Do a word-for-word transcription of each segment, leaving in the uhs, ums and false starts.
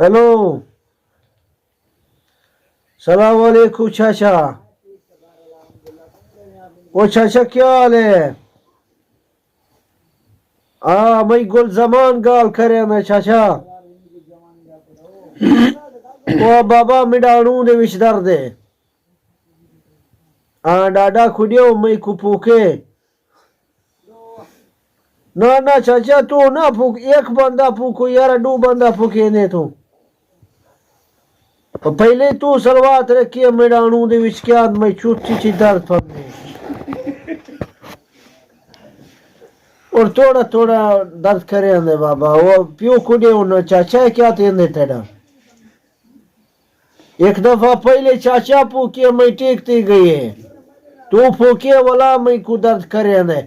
ہیلو، سلام علیکم چاچا۔ او چاچا، کیا حال ہے؟ آ، میں گل زمان گال کرے میں چاچا۔ او بابا، میڈا اڑوں دے وچ درد ہے۔ آ، ڈاڈا کھڈیو میں کو پوکے۔ نہ نہ چاچا، تو نہ پھوک، ایک بندہ پھوکو یار، ڈو بندہ پھوکے نے تو۔ پہلے تو سلوات رکھیے، میرا انو دے وچ کیا میں چھوٹی چی درد پھمنے۔ اور تھوڑا تھوڑا درد کرے آندے بابا، وہ پیو کھڈے ہونا چاچا، کیا تیندے تیرا؟ ایک دفعہ پہلے چاچا پوکے میں ٹیک تھی گئی ہے، تو پوکے والا میں کو درد کرے نے۔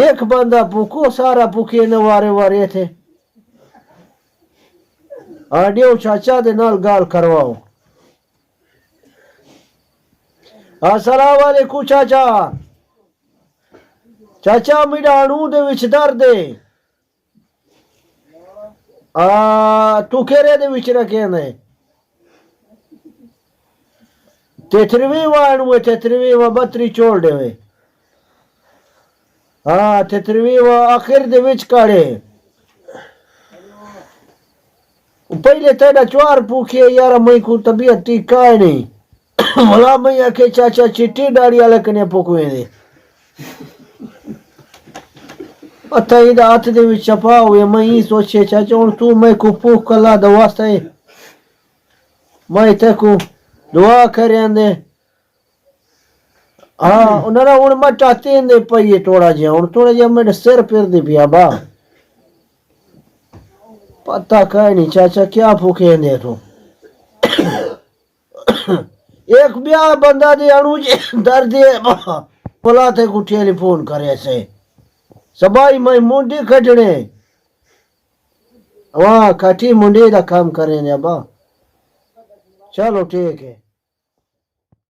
ایک بندہ پوکو، سارا پوکے نے وارے وارے تھے۔ آڈیو چاچا دے نال گال کرواؤ۔ السلام علیکم چاچا۔ چاچا، میرا اڑوں دے وچ درد ہے۔ آ، تو کیرے دے وچ رکھے نے؟ تیترویں وانو ہے، تیترویں و بتری چول دے وے۔ ہاں، تیترویں و آخر دے وچ کاڑے۔ پہلے تیرا چوار پوکھے یار، میں کو طبیعت ٹھیک کائے نہیں۔ بھلا میں آکھے چاچا چٹی ڈاڑھی والے کنے پوکویں دے۔ اتھا ایندا ہتھ دے وچ چپا ہوئے، میں ایں سوچے چاچا ہن تو میں کو پوکھ کلا دا واسطہ ہے۔ میں تیکوں دعا کریندے۔ ہاں، انہاں دا ہن مٹا تیندے پئیے تھوڑا جیہا، ہن تھوڑا جیہا میرے سر پھردی پیا با۔ پتہ کائے نہیں چاچا کیا پوکھے نے تو۔ ایک بیا بندہ دے اڑوں جے درد ہے با۔ بلا تے کو ٹیلی فون کرے سے۔ سبائی میں منڈی کھڈنے۔ واہ، کھٹی منڈی دا کام کرے نے با۔ چلو ٹھیک ہے۔